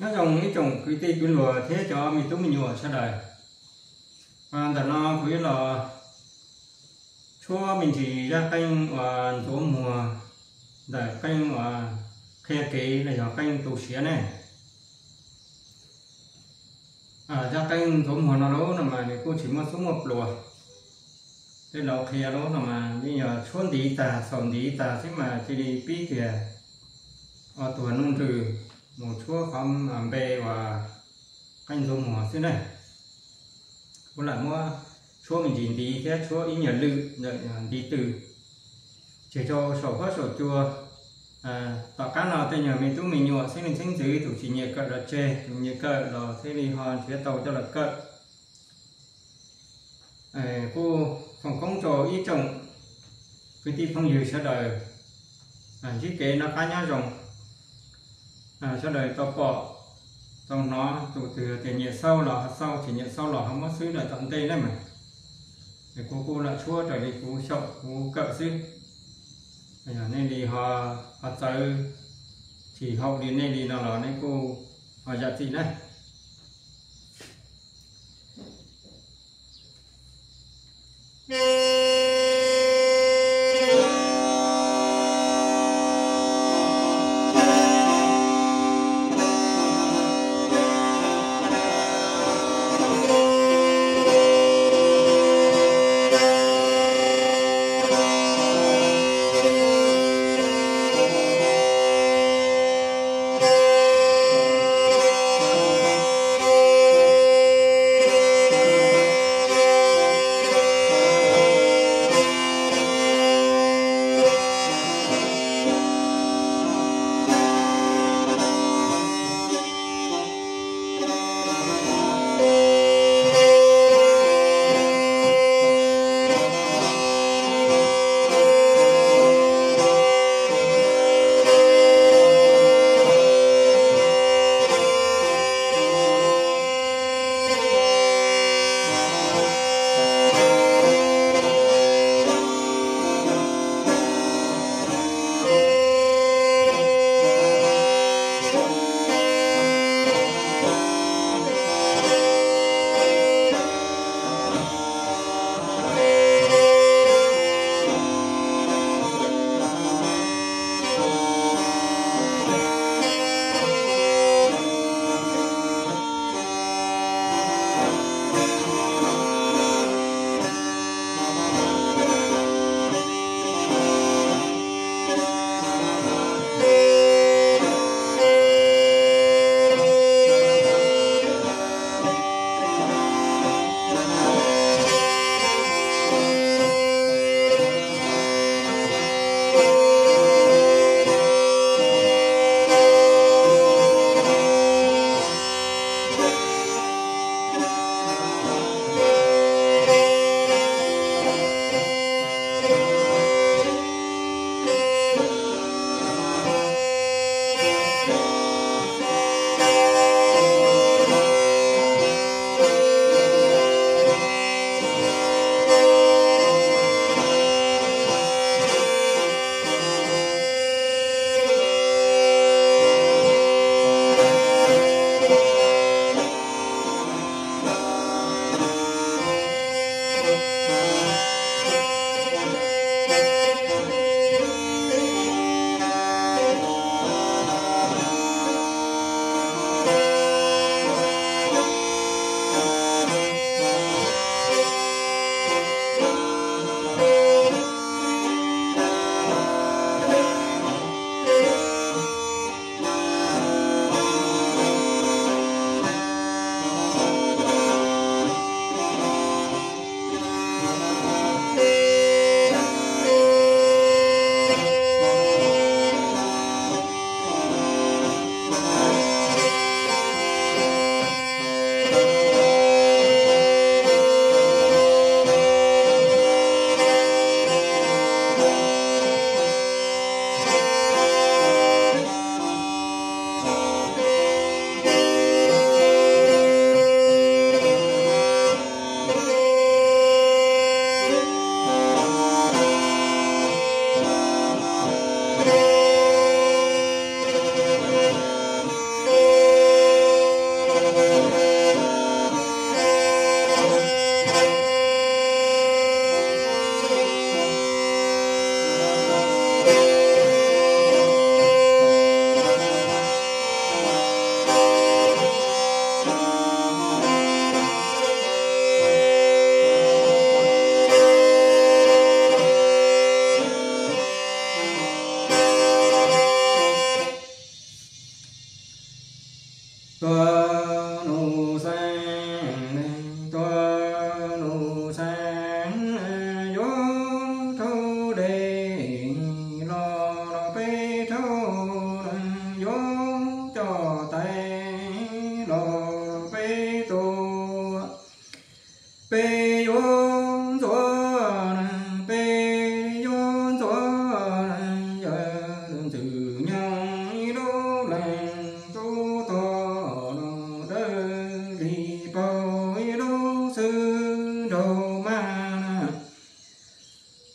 Nyob zoo ib tsoom kwv tij kwv luag thiab cov me tub me nyuam sawv daws. Ntawm no kuv yuav los tshuab me ntsis zaj qeej uas ntxuav muag ntawm qeej uas qhia kev los yog qeej tu siav ne. Zaj qeej ntxuav muag no lub no mas nws kuj tsis muaj xub muaj pluas. Tej laus qhia lub no mas yeej yog tshuab ntiv tag xaus ntiv tag xwb mas cia li pib tias ob tug nuj nrws mus tshuab qhov npe uas qeej ntxuav muag xwb ne. Kuv lam muab tshuab me ntsis ntiv thiab tshuab ib nyuag lwm ntawm ntiv tw. Tseg rau saum huab saum cua. Tom qab no tej nyuag me tub me nyuam xeeb leej xeeb ntxwv tus tsis nyiam kawm los tseg, tus nyiam kawm los thiaj li ho nrhiav tau coj los kawm. Kuj foom koob rau ib tsoom kwv tij phooj ywg sawv daws ntsib kev noj qab nyob zoo. Sawv daws tau pom tau hnov, tus twg tias nyiam xauj los ho xauj, tsis nyiam xauj los ho muab xwb lawm tom ntej na mas. Es kuv kuj lam tshuab raws li kuv xyaum kuv kawm xwb. Yog nej li ho, ho txawv tsis haum li nej li no los nej kuj ho zam txim na.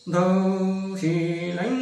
Ntau sis leej